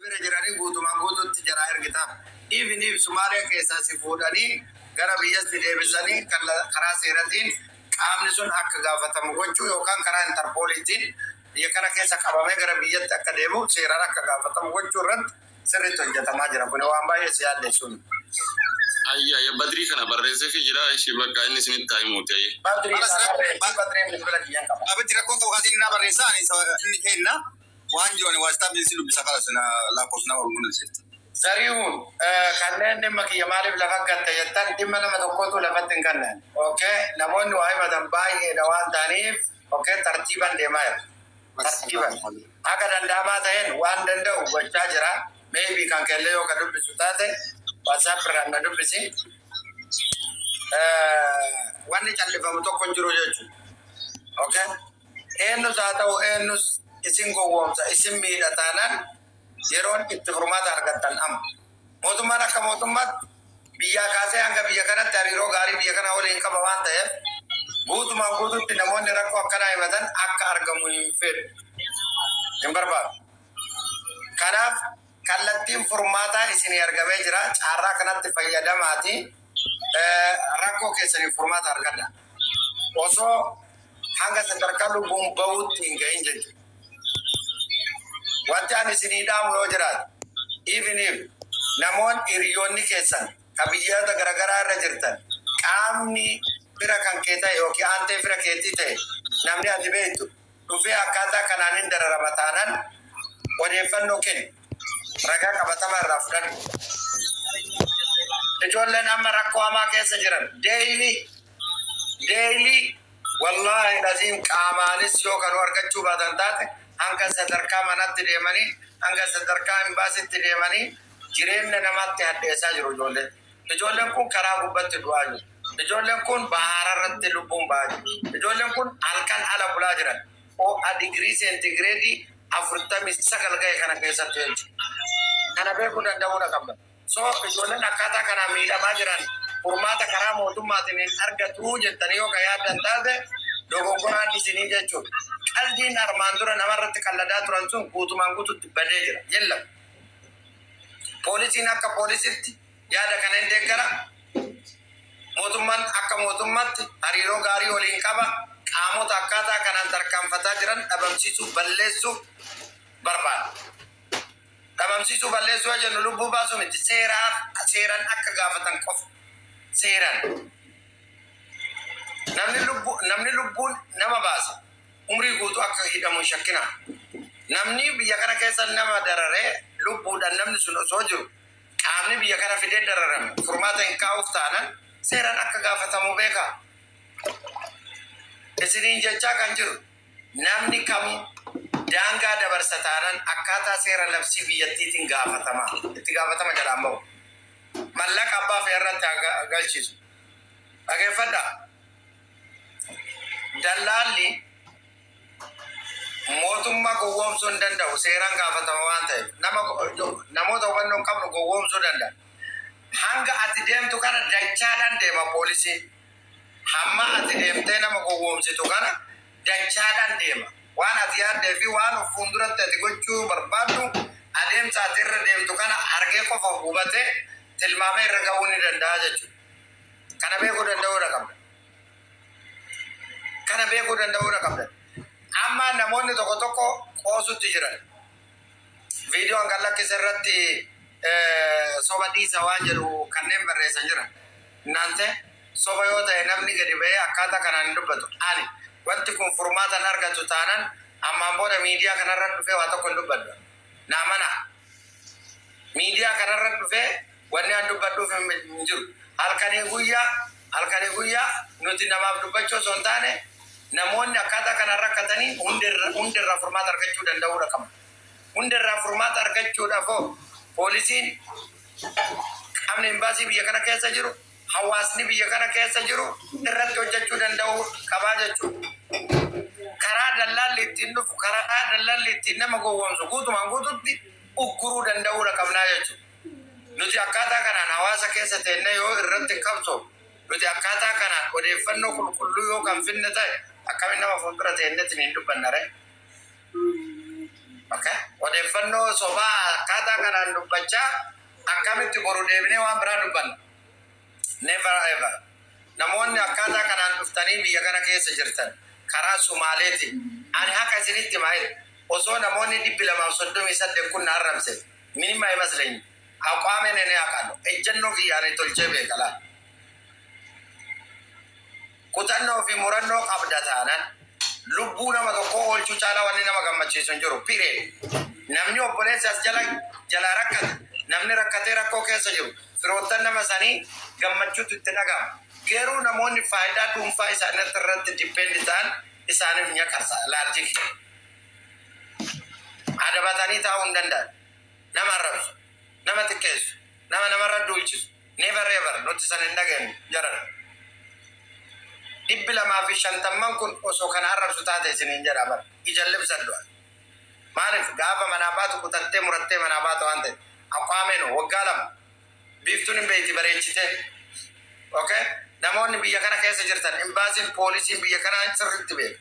Bira jiranii guutumaan guutuutti jaraa ergitaaf. Even if Somaaliyaa keessaa si fuudhanii gara biyyatti deebisanii karaa seeratiin qaamni sun akka gaafatamu gochuu yookaan karaa Interpooliitiin biyya kana keessa qabamee gara biyyatti akka deemu, seeraan akka gaafatamu gochuu irratti sirriitti hojjetamaa jira. Kuni waan baay'ee si yaaddeessuun. Ayya, ayya, Badrii kana barreesseefii jira. Ishii bakka inni isinitti haa himu ta'e. Badrii Badriin bilbila kiyyaan qaba. Abitti rakkoon qabu kaasii inni barreessaa inni kenna waan jiru ani WhatsApp si dubbisa kalas na lakkoofsa nama walqunnamsiifta. Zarihuun, kanneen dhimma kiyya maaliif lafa gatte jettan, dhimma nama tokkotu lafatti hin kannan. Okay, namoonni waa himatan baay'eedha waan ta'aniif, okay, tartiiban deemaa jira. Tartiiban. Akka danda'amaa ta'een waan danda'u gochaa jira. Maybe kan kellee yoo ka dubbisu taate, WhatsApp irraan na dubbisi. Wanni callifamu tokko hin jiru jechuudha. Okay? Eenyus haa ta'u eenyus, isin gowwoomsa, isin miidha taanaan, yeroon itti furmaata argattan amma. Mootummaan akka mootummaatti biyyaa kaasee hanga biyya kanatti hariiroo gaarii biyya kana waliin qaba waan ta'eef, guutumaan guututti namoonni rakkoo akkanaa himatan akka argamu hin fedhu. Hin barbaadu. Kanaaf kallattiin furmaataa isinii argamee jira. Carraa kanatti fayyadamaati. Rakkoo keessaniif furmaata argadha. Osoo hanga sadarkaa lubbuun bahuutti hin gahin jechuudha. Wanti ani isinii dhaamu yoo jiraate, even if namoonni hiriyoonni keessan ka biyyoota garaagaraa irra jirtan, qaamni fira kan kee ta'e yookiin aantee fira keetii ta'e, namni ati beektu dhufee akkaataa kanaan hin dararama taanaan, odeeffannoo kenni. Ragaa qabatama irraa fudhadhu. Ijoolleen amma rakkoo hamaa keessa jiran daily daily, wallaahi laziim, qaamaanis yoo kan argachuu baatan taate, hanga sadarkaa manatti deemanii, hanga sadarkaa imbaasitti deemanii jireenya namaatti hadheessaa jiru ijoolleen. Ijoolleen kun karaa gubbatti du'aa jiru. Ijoolleen kun bahaara irratti lubbuun ba'aa jiru. Ijoolleen kun halkan ala bulaa jiran. Ho'a digirii seentigireedii 49 ga'e kana keessatti jechuudha. Kana beekuu danda'uudha qabna. So ijoolleen akkaataa kanaan miidhamaa jiran furmaata karaa mootummaatiin hin argatu jettanii yoo kan yaaddan taate, dogoggoraan isinii jechuudha. Qaldiin armaan dura namarratti qalladaa turan sun guutumaan guututti badee jira. Yellam. Poolisiin akka poolisitti yaada kana hin deeggara. Mootummaan akka mootummaatti hariiroo gaarii waliin qaba. Qaamota akkaataa kanaan tarkaanfataa jiran dhabamsiisuu, balleessuu barbaada. Dhabamsiisuu, balleessuu yoo jennu, lubbuu baasuu miti. Seeraaf seeran akka gaafatan qofa. Seeran. Namni lubbuun nama baase umrii guutuu akka hidhamu hin shakkina. Namni biyya kana keessa nama dararee lubbuudhaan namni sun osoo jiru, qaamni biyya kana fidee dararame furmaata hin kaa'uuf taanan, seeraan akka gaafatamu beekaa. Isiniin jechaa kan jiru, namni kamuu daangaa dabarsa taanan, akkaataa seera labsii biyyattiitiin gaafatama. Itti gaafatama jalaan bahu. Mallaqa abbaa fe'e irratti haa galchiisu. Dhageeffadhaa. Dallaalli mootummaa gowwoomsuu hin danda'u, seeraan gaafatama waan ta'eef. Nama namoota hubannoo hin qabnu gowwoomsuu danda'a. Hanga ati deemtu kana dachaadhaan deema poolisiin. Hamma ati deemtee nama gowwoomsitu kana dachaadhaan deema. Waan ati yaaddee fi waan of fuulduratti ati gochuu barbaaddu, adeemsa ati irra deemtu kana argee qofa hubatee tilmaamee irra gahuu ni danda'a jechuudha. Kana beekuu danda'uudha qabda. Kana beekuu danda'uudha qabda. Amma namoonni tokko tokko qoosutti jiran. Viidiyoon kan lakkise irratti soba dhiisa waan jedhu kanneen barreessan jiran. Naante soba yoo ta'e, namni gadi ba'ee akkaataa kanaan hin dubbatu. Ani wanti kun furmaatan argatu taanan, ammaan booda miidiyaa kanarra dhufee waa tokko hin dubbadhu. Naa mana. Miidiyaa kanarra dhufee wanni an dubbadhuuf hin jiru. Halkanii guyyaa, halkanii guyyaa nuti namaaf dubbachuu osoo hin taane, namoonni akkaataa kanaan rakkatanii hundirraa furmaata argachuu danda'uudha qabna. Hundirraa furmaata argachuudhaaf hoo poolisiin, qaamni imbaasii biyya kana keessa jiru, hawaasni biyya kana keessa jiru irratti hojjechuu danda'uu qabaa jechuudha. Karaa dallaalli ittiin dhufu, karaa dallaalli ittiin nama gowwoomsu guutumaan guututti ugguruu danda'uudha qabnaa jechuudha. Nuti akkaataa kanaan hawaasa keessa teennee yoo irratti hin qabsoofne, nuti akkaataa kanaan odeeffannoo qulqulluu yoo kan finne ta'e, akkamiin nama fuuldura teenneetiin hin dubbanna ree? Okay? Odeeffannoo sobaa akkaataa kanaan dubbachaa akkamitti boru deebinee waan biraa dubbanna? Never ever. Namoonni akkaataa kanaan dhuftanii biyya kana keessa jirtan karaa Sumaaleetiin, ani haqa isinitti himaa, osoo namoonni 238 kun na arrabse ምንም አይመስለኝም። አቋሜን እኔ አውቃለሁ። Ejjennoo kiyyaanii tolchee beeka laal. Kutannoo fi murannoo qabda taanaan, lubbuu nama tokkoo oolchuu caalaa wanni nama gammachiisu hin jiru. Piree namni obboleessi as jala jalaa rakkate, namni rakkatee rakkoo keessa jiru, firoottan nama sanii gammachuutu itti dhaga'ama. Garuu namoonni faayidaa dhuunfaa isaanii irratti depend ta'an isaaniif nyaqarsa laarjiki. Adabatanii taa'uu hin danda'an. Nama arrabsu, nama xiqqeessu, nama namarra duulchisu. Never ever, nuti san hin dhageenyu jaran. 250n kun osoo kana arrabsu taate isiniin jedha bara. Ija libsan du'a. Maaliif gaafa manaa baatu kutattee murattee manaa baatu waan ta'eef. Aqwaameen waggaa 2 biiftuun hin beeyti bareechitee. Okay? Namoonni biyya kana keessa jirtan, imbaasiin, poolisiin biyya kanaa sirriitti beeku.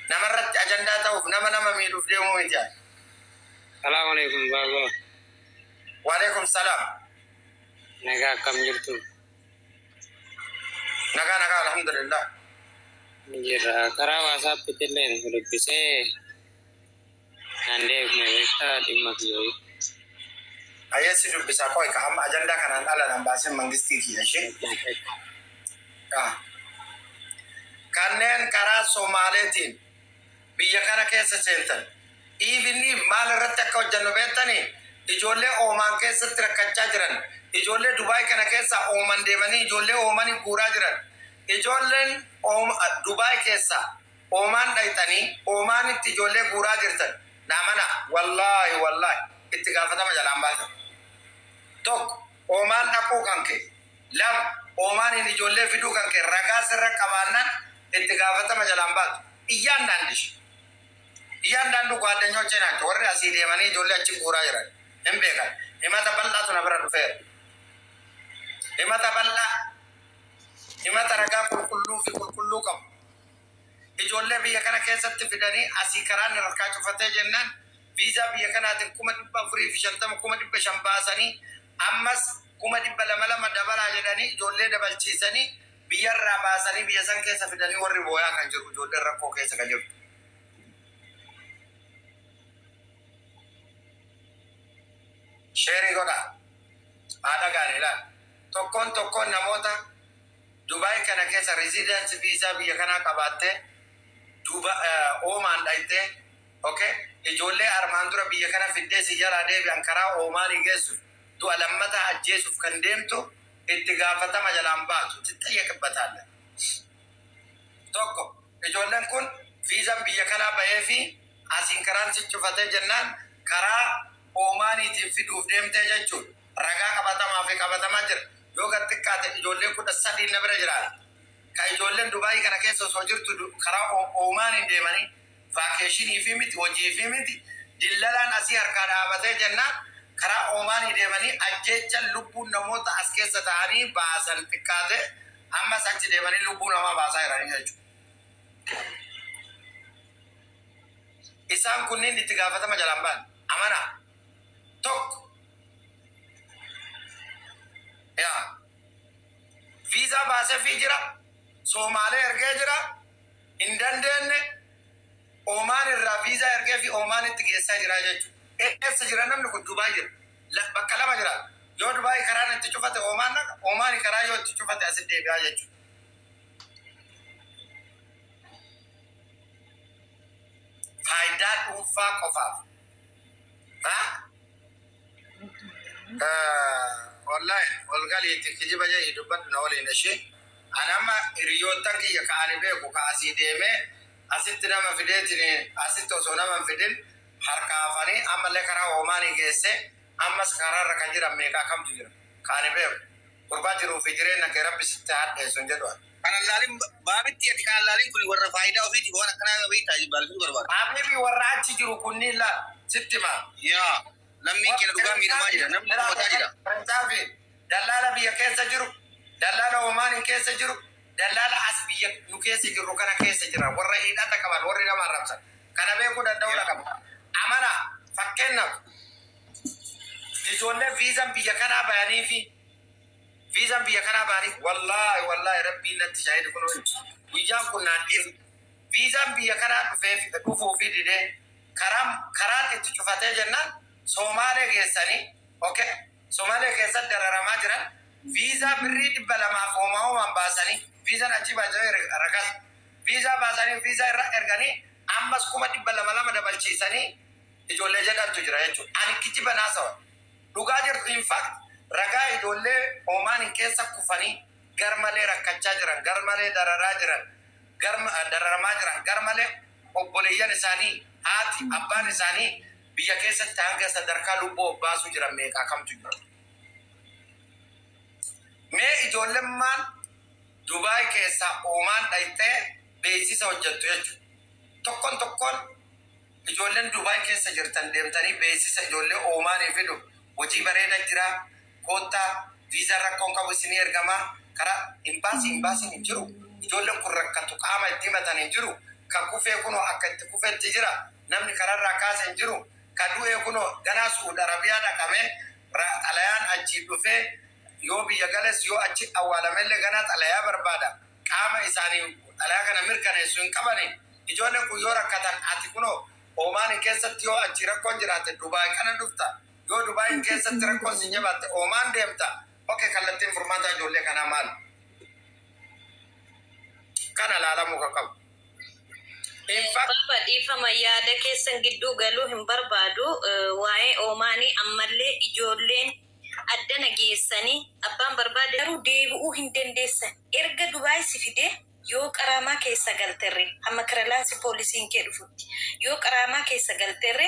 Namarratti ajandaa ta'uuf, nama nama miidhuuf deemuu miti. Salaamu alaikum, baaba. Waalaikum salaam. Nagaa, akkam jirtu? Nagaa, nagaa, alhamdulillah. Jirra. Karaa WhatsAppitti illee dubbisee naan deebine, beektaa, dhimma kiyyoo. Ayyeessi dubbisaa qoy ka amma ajandaa kanaan ala nan baasin mangistii kiyya ishee. Kanneen karaa Somaaleetiin biyya kana keessa seentan. Even maal irratti akka hojjennu beektanii? Ijoollee Oomaan keessatti rakkachaa jiran, ijoollee Dubaay kana keessa Ooman deemanii ijoollee Oomanii guuraa jiran, ijoolleen Dubaay keessa Oomaan dhayxanii Oomaanitti ijoollee guuraa jirtan naamana, wallaahi wallaahi, itti gaafatama jalaan baatan. Tokko, Oomaan dhaquu kan kee. Lama, Oomaaniin ijoollee fiduu kan kee ragaa sirra qabaannaan itti gaafatama jalaan baatu. እያንዳንድሽ እያንዳንዱ ጓደኞቼ ናቸው warri asii deemanii ijoollee achi guuraa jiran hin beekan. Himata bal'aatu na bira dhufeera. Himata bal'aa, himata ragaa qulqulluu fi qulqulluu qabu. Ijoollee biyya kana keessatti fidanii asii karaan harkaa cufatee jennaan viizaa biyya kanaatiin 450,000, 500,000 baasanii, ammas 200,000 lama dabalaa jedhanii ijoollee dabalchiisanii biyyarraa baasanii biyya san keessa fidanii warri booyaa kan jiru, ijoolleen rakkoo keessa kan jiru. Share godhaa. Haadha gaarii ilaal. Tokkoon tokkoon namoota Dubaay kana keessa residence visa biyya kanaa qabaattee duuba Oomaan dhayxee, okay, ijoollee armaan dura biyya kana fiddee si jalaa deebi'an karaa Oomaanii geessuuf, du'a lammataa ajjeesuuf kan deemtu itti gaafatama jalaan baatu ትጠየቅበታለህ. Tokko, ijoolleen kun viizaan biyya kanaa bahee fi asiin karaan si cufatee jennaan karaa Oomaaniitiin fiduuf deemtee jechuudha. Ragaa qabatamaa fi qabatamaa jira. Yoo gad xiqqaate ijoolleen 13 na bira jiraan. Ka ijoolleen Dubaayii kana keessa osoo jirtu karaa Oomaaniin deemanii vacation fi miti, hojii fi miti, dillalaan asii harkaa dhaabatee jennaan karaa Oomaanii deemanii ajjeechan lubbuun namoota as keessa ta'anii baasan xiqqaate ammas achi deemanii lubbuu namaa baasaa jiranii jechuudha. Isaan kunneen itti gaafatama jalaan ba'an. Amanaa. Tokko. Yaa. Viizaa baasee jira. Soomaalee ergee jira. Hin dandeenye. Oomaan irraa viizaa ergee fi Oomaanitti geessaa jira jechuudha. Eessa jira namni kun? Dubaay jira. Bakka lama jira. Yoo Dubaay karaan itti cufate Oomaan dhaqa. Oomaan karaa yoo itti cufate asitti deebi'aa jechuudha. Faayidaa dhuunfaa qofaaf. Ha? Wallahi ol galiitti kijiba jedhi dubbadhu na waliin ishee. Ani amma hiriyoottan kiyya ka ani beeku ka asii deemee asitti nama fideetiin, asitti osoo nama hin fidin harka hafanii ammallee karaa Oomaanii geesse, ammas karaarra kan jiran meeqaa kamtu jira ka ani beeku. Gurbaa jiruu fi jireenya kee Rabbi sitti hadheessu hin jedhu ani. Kana laalin baabitti, ati kana laalin kun warra faayidaa ofiitiif waan akkanaa beektaa baalfii barbaada. Habibi, warra achi jiru kunniin laal sitti himaa. Yaa, lammiin keenya dhugaa miidhamaa jira, namni dhumataa jira. Qirincaafi dallaala biyya keessa jiru, dallaala Omaaniin keessa jiru, dallaala as biyya nu keessa jirru kana keessa jira. Warra hidhata qaban, warri nama arrabsan. Kana beekuu danda'uu qaba. Amana fakkeenyaaf ijoollee viizaan biyya kanaa bayanii fi viizaan biyya kanaa bayanii, wallaahi wallaahi, rabbiin natti shaahidi, kun guyyaan kun naan dhiiru. Viizaan biyya kanaa dhufee dhufuu fi didee karaan itti cufatee jennaan Somaalee geessanii, okay, Somaalee keessatti dararamaa jiran. Viizaa birrii 200f homaa homaan baasanii, viizaan achi baasanii rakas viizaa baasanii, viizaa irra erganii, ammas 200,000 lama dabalchiisanii ijoollee jedhantu jira jechuudha. Ani kijiba naasawa. Dhugaa jirtu, in fact, ragaa ijoollee Omaan keessa kufanii gar malee rakkachaa jiran, gar malee dararaa jiran, gar dararamaa jiran, gar malee obboleeyyan isaanii, haati, abbaan isaanii biyya keessatti hanga sadarkaa lubbuu obbaasuu jiran meeqaa kamtu jira. Mee ijoollemmaan Dubaay keessaa Omaan dhayxee beeksisa hojjettu jechuudha. Tokkoon tokkoon ijoolleen Dubaay keessa jirtan deemtanii beeksisa ijoollee Omaanii fidu, hojii bareeda jira, koottaa, viizaa rakkoon qabu isinii ergamaa, karaa imbaasii imbaasiin hin jiru. Ijoolleen kun rakkatu, qaama itti himatan hin jiru. Ka kufee kunoo akka itti kufetti jira. Namni kararraa kaase hin jiru. Ka du'ee kunoo ganaa Suud Arabiyaa dhaqamee xalayaan achii dhufee yoo biyya gales, yoo achi awwaalamellee ganaa xalayaa barbaada. Qaama isaanii xalayaa kana mirkaneessu hin qabani. Ijoolleen kun yoo rakkatan, ati kunoo Omaan keessatti yoo achi rakkoon jiraate Dubaay kana dhufta. Yoo Dubaay keessatti rakkoon si jabaatte Omaan deemta. Okay, kallattiin furmaataa ijoollee kanaa maali? Kana laalamuu kan qabu. In fact, Baba, dhiifama, yaada keessan gidduu galuu hin barbaadu. Waa'ee Oomaanii ammallee ijoolleen addana geessanii abbaan barbaade garuu deebi'uu hin dandeessan. Erga Dubaay si fidee yoo qaraamaa keessa galterre, hamma kiralaansi poolisiin kee dhufutti yoo qaraamaa keessa galterre,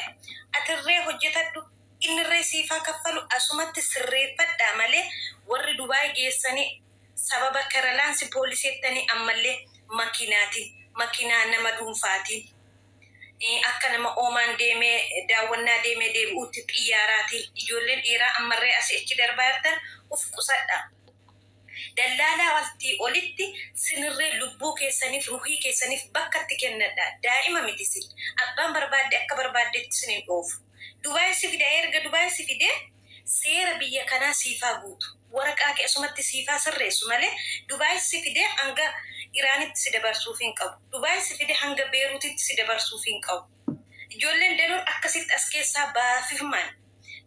atirree hojjetadhu, innirree siifaa kaffalu, asumatti sirreeffadhaa malee warri Dubaay geessanii sababa kiralaansi pooliseettanii ammallee makiinaatiin, makiinaa nama dhuunfaatiin, akka nama Oomaan deemee daawwannaa deemee deebi'uutti xiyyaaraatiin ijoolleen dhiiraa ammarree asii achi darbaa jirtan uf qusadha. Dallaalaa waltii olitti sinirree lubbuu keessaniif, ruhii keessaniif bakka itti kennadha. Daa'ima miti sin. Abbaan barbaadde akka barbaaddetti sin hin dhoofu. Dubaay si fide, erga Dubaay si fide seera biyya kanaa siifaa guutu. Waraqaa kee asumatti siifaa sirreessu malee Dubaay si fide hanga Iraanitti si dabarsuuf hin qabu. Dubaay si fide hanga Beeruutitti si dabarsuuf hin qabu. Ijoolleen danuun akkasitti as keessaa baafifaman.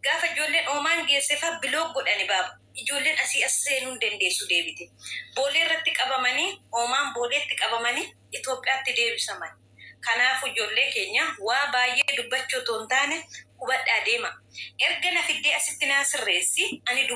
Gaafa ijoolleen Oomaan geesse faa block godhani baaba. Ijoolleen asii as seenuu hin dandeessu deebite. Boolee irratti qabamanii, Oomaan booleetti qabamanii Itoophiyaatti deebisaman. Kanaafuu ijoollee keenya, waa baay'ee dubbachuu otoo hin taane hubadhaa deema. Erga na fiddee asitti naa sirreessi ani.